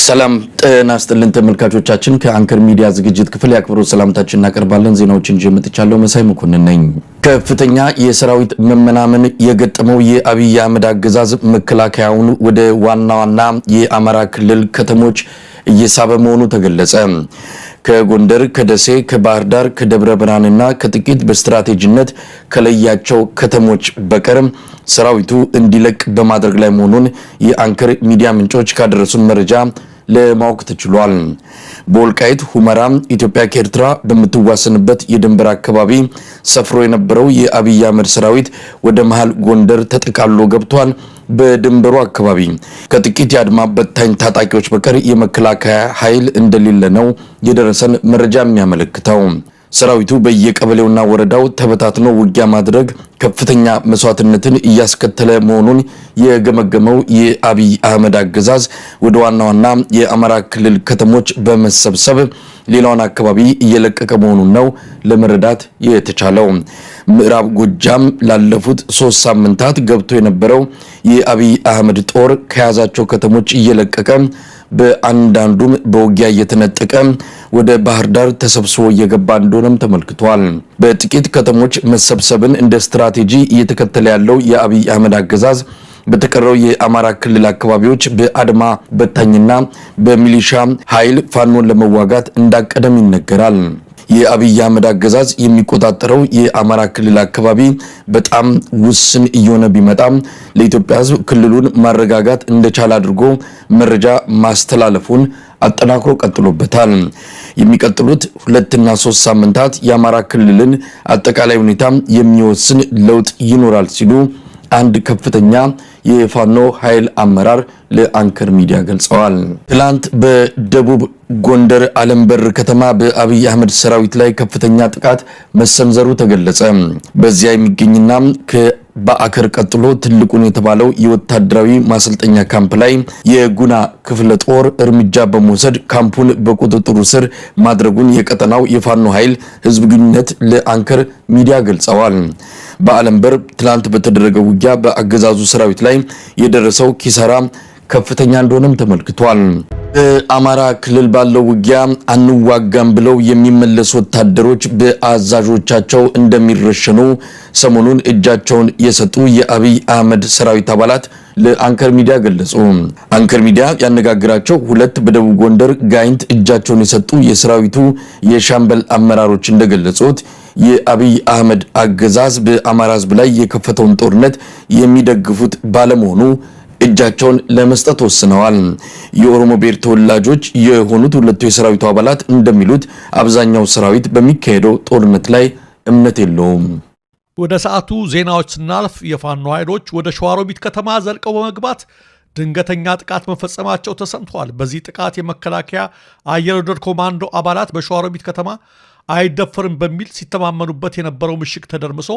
ሰላም ጤና ይስጥልን ተመልካቾቻችን፣ ከአንከር ሚዲያ ዝግጅት ክፍል የአክብሮት ሰላምታችን እናቀርባለን። ዜናዎችን ይዤ መጥቻለሁ። መሳይ መኮንን ነኝ። ከፍተኛ የሰራዊት መመናመን የገጠመው የአብይ አህመድ አገዛዝ መከላከያውን ወደ ዋና ዋና የአማራ ክልል ከተሞች እየሳበ መሆኑ ተገለጸ። ከጎንደር፣ ከደሴ፣ ከባህር ዳር፣ ከደብረ ብርሃንና ከጥቂት በስትራቴጂነት ከለያቸው ከተሞች በቀር ሰራዊቱ እንዲለቅ በማድረግ ላይ መሆኑን የአንከር ሚዲያ ምንጮች ካደረሱን መረጃ ለማወቅ ተችሏል። በወልቃይት ሁመራ ኢትዮጵያ ከኤርትራ በምትዋሰንበት የድንበር አካባቢ ሰፍሮ የነበረው የአብይ አህመድ ሰራዊት ወደ መሃል ጎንደር ተጠቃሎ ገብቷል። በድንበሩ አካባቢ ከጥቂት የአድማ በታኝ ታጣቂዎች በቀር የመከላከያ ኃይል እንደሌለ ነው የደረሰን መረጃ የሚያመለክተው። ሰራዊቱ በየቀበሌውና ወረዳው ተበታትኖ ውጊያ ማድረግ ከፍተኛ መስዋዕትነትን እያስከተለ መሆኑን የገመገመው የአብይ አህመድ አገዛዝ ወደ ዋና ዋና የአማራ ክልል ከተሞች በመሰብሰብ ሌላውን አካባቢ እየለቀቀ መሆኑን ነው ለመረዳት የተቻለው። ምዕራብ ጎጃም ላለፉት 3 ሳምንታት ገብቶ የነበረው የአብይ አህመድ ጦር ከያዛቸው ከተሞች እየለቀቀ በአንዳንዱም በውጊያ እየተነጠቀ ወደ ባህር ዳር ተሰብስቦ እየገባ እንደሆነም ተመልክቷል። በጥቂት ከተሞች መሰብሰብን እንደ ስትራቴጂ እየተከተለ ያለው የአብይ አህመድ አገዛዝ በተቀረው የአማራ ክልል አካባቢዎች በአድማ በታኝና በሚሊሻ ኃይል ፋኖን ለመዋጋት እንዳቀደም ይነገራል። የአብይ አህመድ አገዛዝ የሚቆጣጠረው የአማራ ክልል አካባቢ በጣም ውስን እየሆነ ቢመጣም ለኢትዮጵያ ሕዝብ ክልሉን ማረጋጋት እንደቻለ አድርጎ መረጃ ማስተላለፉን አጠናክሮ ቀጥሎበታል። የሚቀጥሉት 2ና 3 ሳምንታት የአማራ ክልልን አጠቃላይ ሁኔታ የሚወስን ለውጥ ይኖራል ሲሉ አንድ ከፍተኛ የፋኖ ኃይል አመራር ለአንከር ሚዲያ ገልጸዋል። ትላንት በደቡብ ጎንደር አለምበር ከተማ በአብይ አህመድ ሰራዊት ላይ ከፍተኛ ጥቃት መሰንዘሩ ተገለጸ። በዚያ የሚገኝና በአከር ቀጥሎ ትልቁን የተባለው የወታደራዊ ማሰልጠኛ ካምፕ ላይ የጉና ክፍለ ጦር እርምጃ በመውሰድ ካምፑን በቁጥጥሩ ስር ማድረጉን የቀጠናው የፋኖ ኃይል ህዝብ ግንኙነት ለአንከር ሚዲያ ገልጸዋል። በአለም በር ትላንት በተደረገው ውጊያ በአገዛዙ ሰራዊት ላይ የደረሰው ኪሳራ ከፍተኛ እንደሆነም ተመልክቷል። በአማራ ክልል ባለው ውጊያ አንዋጋም ብለው የሚመለሱ ወታደሮች በአዛዦቻቸው እንደሚረሸኑ ሰሞኑን እጃቸውን የሰጡ የአብይ አህመድ ሰራዊት አባላት ለአንከር ሚዲያ ገለጹ። አንከር ሚዲያ ያነጋግራቸው ሁለት በደቡብ ጎንደር ጋይንት እጃቸውን የሰጡ የሰራዊቱ የሻምበል አመራሮች እንደገለጹት የአብይ አህመድ አገዛዝ በአማራ ሕዝብ ላይ የከፈተውን ጦርነት የሚደግፉት ባለመሆኑ እጃቸውን ለመስጠት ወስነዋል። የኦሮሞ ብሔር ተወላጆች የሆኑት ሁለቱ የሰራዊቱ አባላት እንደሚሉት አብዛኛው ሰራዊት በሚካሄደው ጦርነት ላይ እምነት የለውም። ወደ ሰዓቱ ዜናዎች ስናልፍ የፋኖ ኃይሎች ወደ ሸዋሮቢት ከተማ ዘልቀው በመግባት ድንገተኛ ጥቃት መፈጸማቸው ተሰምተዋል። በዚህ ጥቃት የመከላከያ አየር ወለድ ኮማንዶ አባላት በሸዋሮቢት ከተማ አይደፈርም በሚል ሲተማመኑበት የነበረው ምሽግ ተደርምሶ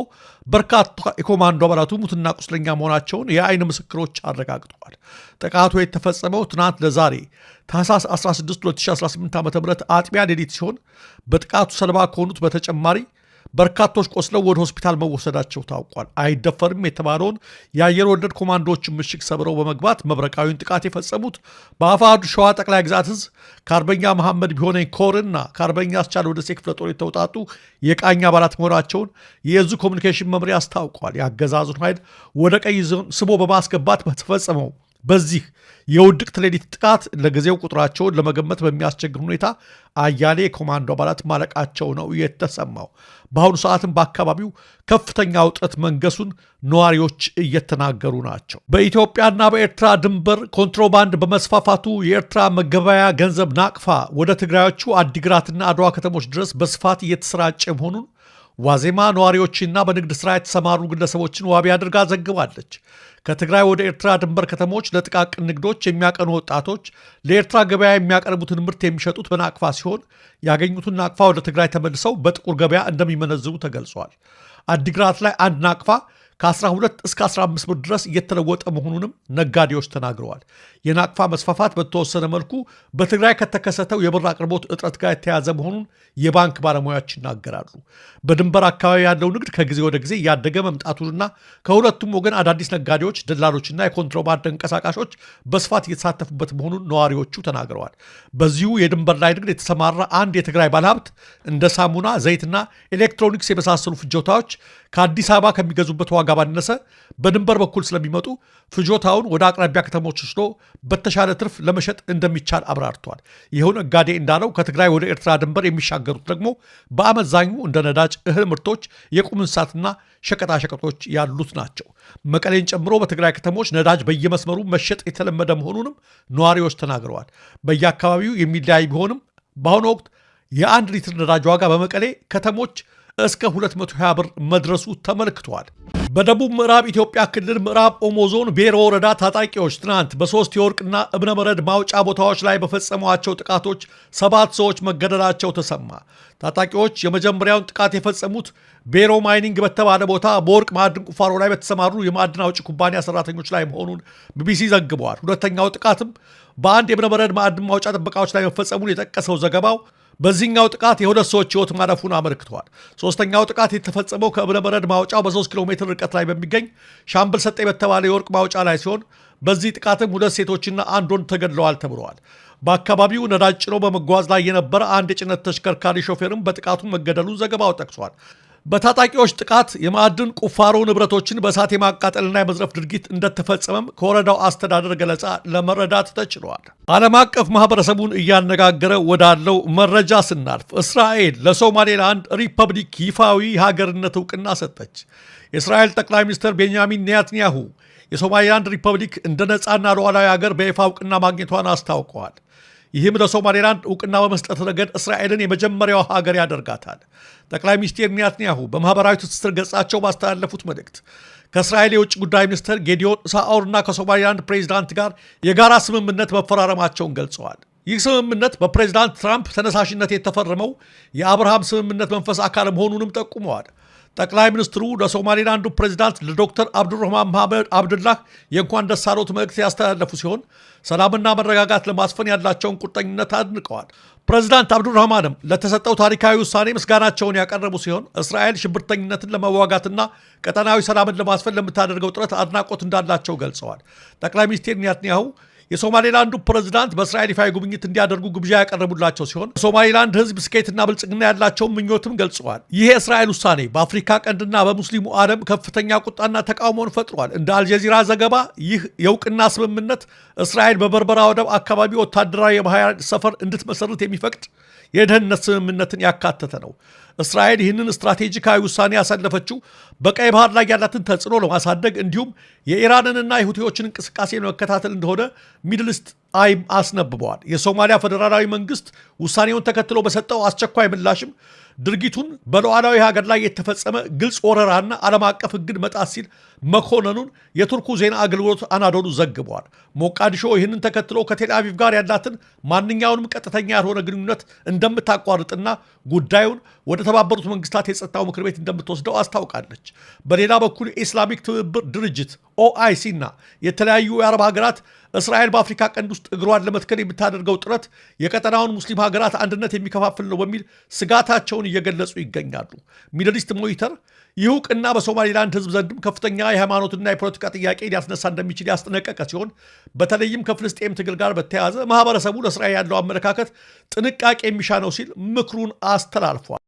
በርካታ የኮማንዶ አባላቱ ሙትና ቁስለኛ መሆናቸውን የአይን ምስክሮች አረጋግጠዋል። ጥቃቱ የተፈጸመው ትናንት ለዛሬ ታህሳስ 16 2018 ዓ ም አጥቢያ ሌሊት ሲሆን በጥቃቱ ሰለባ ከሆኑት በተጨማሪ በርካቶች ቆስለው ወደ ሆስፒታል መወሰዳቸው ታውቋል። አይደፈርም የተባለውን የአየር ወለድ ኮማንዶዎችን ምሽግ ሰብረው በመግባት መብረቃዊውን ጥቃት የፈጸሙት በአፋሕድ ሸዋ ጠቅላይ ግዛት እዝ ከአርበኛ መሐመድ ቢሆነኝ ኮርና ከአርበኛ አስቻለው ደሴ ክፍለ ጦር የተውጣጡ የቃኝ አባላት መሆናቸውን የእዙ ኮሚኒኬሽን መምሪያ አስታውቋል። የአገዛዙን ኃይል ወደ ቀይ ዞን ስቦ በማስገባት በተፈጸመው በዚህ የውድቅት ሌሊት ጥቃት ለጊዜው ቁጥራቸውን ለመገመት በሚያስቸግር ሁኔታ አያሌ የኮማንዶ አባላት ማለቃቸው ነው የተሰማው። በአሁኑ ሰዓትም በአካባቢው ከፍተኛ ውጥረት መንገሱን ነዋሪዎች እየተናገሩ ናቸው። በኢትዮጵያና በኤርትራ ድንበር ኮንትሮባንድ በመስፋፋቱ የኤርትራ መገበያያ ገንዘብ ናቅፋ ወደ ትግራዮቹ አዲግራትና አድዋ ከተሞች ድረስ በስፋት እየተሰራጨ መሆኑን ዋዜማ ነዋሪዎችና በንግድ ሥራ የተሰማሩ ግለሰቦችን ዋቢ አድርጋ ዘግባለች። ከትግራይ ወደ ኤርትራ ድንበር ከተሞች ለጥቃቅን ንግዶች የሚያቀኑ ወጣቶች ለኤርትራ ገበያ የሚያቀርቡትን ምርት የሚሸጡት በናቅፋ ሲሆን ያገኙትን ናቅፋ ወደ ትግራይ ተመልሰው በጥቁር ገበያ እንደሚመነዝሩ ተገልጿል። አዲግራት ላይ አንድ ናቅፋ ከ12 እስከ 15 ብር ድረስ እየተለወጠ መሆኑንም ነጋዴዎች ተናግረዋል። የናቅፋ መስፋፋት በተወሰነ መልኩ በትግራይ ከተከሰተው የብር አቅርቦት እጥረት ጋር የተያዘ መሆኑን የባንክ ባለሙያዎች ይናገራሉ። በድንበር አካባቢ ያለው ንግድ ከጊዜ ወደ ጊዜ እያደገ መምጣቱንና ከሁለቱም ወገን አዳዲስ ነጋዴዎች፣ ደላሎችና የኮንትሮባንድ ተንቀሳቃሾች በስፋት እየተሳተፉበት መሆኑን ነዋሪዎቹ ተናግረዋል። በዚሁ የድንበር ላይ ንግድ የተሰማራ አንድ የትግራይ ባለሀብት እንደ ሳሙና፣ ዘይትና ኤሌክትሮኒክስ የመሳሰሉ ፍጆታዎች ከአዲስ አበባ ከሚገዙበት ዋጋ ባነሰ በድንበር በኩል ስለሚመጡ ፍጆታውን ወደ አቅራቢያ ከተሞች ወስዶ በተሻለ ትርፍ ለመሸጥ እንደሚቻል አብራርቷል። ይኸው ነጋዴ እንዳለው ከትግራይ ወደ ኤርትራ ድንበር የሚሻገሩት ደግሞ በአመዛኙ እንደ ነዳጅ፣ እህል ምርቶች፣ የቁም እንስሳትና ሸቀጣሸቀጦች ያሉት ናቸው። መቀሌን ጨምሮ በትግራይ ከተሞች ነዳጅ በየመስመሩ መሸጥ የተለመደ መሆኑንም ነዋሪዎች ተናግረዋል። በየአካባቢው የሚለያይ ቢሆንም በአሁኑ ወቅት የአንድ ሊትር ነዳጅ ዋጋ በመቀሌ ከተሞች እስከ 220 ብር መድረሱ ተመልክቷል። በደቡብ ምዕራብ ኢትዮጵያ ክልል ምዕራብ ኦሞ ዞን ቤሮ ወረዳ ታጣቂዎች ትናንት በ3 የወርቅና እብነበረድ ማውጫ ቦታዎች ላይ በፈጸሟቸው ጥቃቶች 7 ሰዎች መገደላቸው ተሰማ። ታጣቂዎች የመጀመሪያውን ጥቃት የፈጸሙት ቤሮ ማይኒንግ በተባለ ቦታ በወርቅ ማዕድን ቁፋሮ ላይ በተሰማሩ የማዕድን አውጪ ኩባንያ ሰራተኞች ላይ መሆኑን ቢቢሲ ዘግበዋል። ሁለተኛው ጥቃትም በአንድ የእብነበረድ ማዕድን ማውጫ ጥበቃዎች ላይ መፈጸሙን የጠቀሰው ዘገባው በዚህኛው ጥቃት የ2 ሰዎች ሕይወት ማለፉን አመልክተዋል። ሶስተኛው ጥቃት የተፈጸመው ከእብነበረድ ማውጫው በ3 ኪሎ ሜትር ርቀት ላይ በሚገኝ ሻምበል ሰጤ በተባለ የወርቅ ማውጫ ላይ ሲሆን በዚህ ጥቃትም 2 ሴቶችና አንድ ወንድ ተገድለዋል ተብለዋል። በአካባቢው ነዳጅ ጭኖ በመጓዝ ላይ የነበረ አንድ የጭነት ተሽከርካሪ ሾፌርም በጥቃቱ መገደሉን ዘገባው ጠቅሷል። በታጣቂዎች ጥቃት የማዕድን ቁፋሮ ንብረቶችን በእሳት የማቃጠልና የመዝረፍ ድርጊት እንደተፈጸመም ከወረዳው አስተዳደር ገለጻ ለመረዳት ተችሏል። ዓለም አቀፍ ማህበረሰቡን እያነጋገረ ወዳለው መረጃ ስናልፍ እስራኤል ለሶማሌላንድ ሪፐብሊክ ይፋዊ ሀገርነት እውቅና ሰጠች። የእስራኤል ጠቅላይ ሚኒስትር ቤንያሚን ኔታንያሁ የሶማሌላንድ ሪፐብሊክ እንደ ነፃና ሉዓላዊ ሀገር በይፋ እውቅና ማግኘቷን አስታውቀዋል። ይህም ለሶማሌላንድ እውቅና በመስጠት ረገድ እስራኤልን የመጀመሪያው ሀገር ያደርጋታል። ጠቅላይ ሚኒስትር ኔታንያሁ በማህበራዊ ትስስር ገጻቸው ባስተላለፉት መልእክት ከእስራኤል የውጭ ጉዳይ ሚኒስትር ጌዲዮን ሳኦርና ከሶማሌላንድ ፕሬዚዳንት ጋር የጋራ ስምምነት መፈራረማቸውን ገልጸዋል። ይህ ስምምነት በፕሬዚዳንት ትራምፕ ተነሳሽነት የተፈረመው የአብርሃም ስምምነት መንፈስ አካል መሆኑንም ጠቁመዋል። ጠቅላይ ሚኒስትሩ ለሶማሌላንዱ ፕሬዚዳንት ለዶክተር አብዱራህማን መሐመድ አብዱላህ የእንኳን ደስ አሎት መልእክት ያስተላለፉ ሲሆን ሰላምና መረጋጋት ለማስፈን ያላቸውን ቁርጠኝነት አድንቀዋል። ፕሬዚዳንት አብዱራህማንም ለተሰጠው ታሪካዊ ውሳኔ ምስጋናቸውን ያቀረቡ ሲሆን እስራኤል ሽብርተኝነትን ለመዋጋትና ቀጠናዊ ሰላምን ለማስፈን ለምታደርገው ጥረት አድናቆት እንዳላቸው ገልጸዋል። ጠቅላይ ሚኒስትር ኔታንያሁ የሶማሌላንዱ ፕሬዝዳንት በእስራኤል ይፋዊ ጉብኝት እንዲያደርጉ ግብዣ ያቀረቡላቸው ሲሆን ሶማሌላንድ ሕዝብ ስኬትና ብልጽግና ያላቸውን ምኞትም ገልጸዋል። ይህ የእስራኤል ውሳኔ በአፍሪካ ቀንድና በሙስሊሙ ዓለም ከፍተኛ ቁጣና ተቃውሞን ፈጥሯል። እንደ አልጀዚራ ዘገባ ይህ የእውቅና ስምምነት እስራኤል በበርበራ ወደብ አካባቢ ወታደራዊ የባህር ሰፈር እንድትመሰርት የሚፈቅድ የደህንነት ስምምነትን ያካተተ ነው። እስራኤል ይህንን ስትራቴጂካዊ ውሳኔ ያሳለፈችው በቀይ ባህር ላይ ያላትን ተጽዕኖ ለማሳደግ እንዲሁም የኢራንንና የሁቲዎችን እንቅስቃሴ ለመከታተል እንደሆነ ሚድል ኢስት አይም አስነብበዋል። የሶማሊያ ፌዴራላዊ መንግስት ውሳኔውን ተከትሎ በሰጠው አስቸኳይ ምላሽም ድርጊቱን በሉዓላዊ ሀገር ላይ የተፈጸመ ግልጽ ወረራና ዓለም አቀፍ ሕግን መጣስ ሲል መኮነኑን የቱርኩ ዜና አገልግሎት አናዶሉ ዘግቧል። ሞቃዲሾ ይህንን ተከትሎ ከቴል አቪቭ ጋር ያላትን ማንኛውንም ቀጥተኛ ያልሆነ ግንኙነት እንደምታቋርጥና ጉዳዩን ወደ ተባበሩት መንግስታት የጸጥታው ምክር ቤት እንደምትወስደው አስታውቃለች። በሌላ በኩል የኢስላሚክ ትብብር ድርጅት ኦአይሲ እና የተለያዩ የአረብ ሀገራት እስራኤል በአፍሪካ ቀንድ ውስጥ እግሯን ለመትከል የምታደርገው ጥረት የቀጠናውን ሙስሊም ሀገራት አንድነት የሚከፋፍል ነው በሚል ስጋታቸውን እየገለጹ ይገኛሉ። ሚድል ኢስት ሞኒተር ይህ እውቅና በሶማሌላንድ ሕዝብ ዘንድም ከፍተኛ የሃይማኖትና የፖለቲካ ጥያቄ ሊያስነሳ እንደሚችል ያስጠነቀቀ ሲሆን በተለይም ከፍልስጤም ትግል ጋር በተያያዘ ማህበረሰቡ ለእስራኤል ያለው አመለካከት ጥንቃቄ የሚሻ ነው ሲል ምክሩን አስተላልፏል።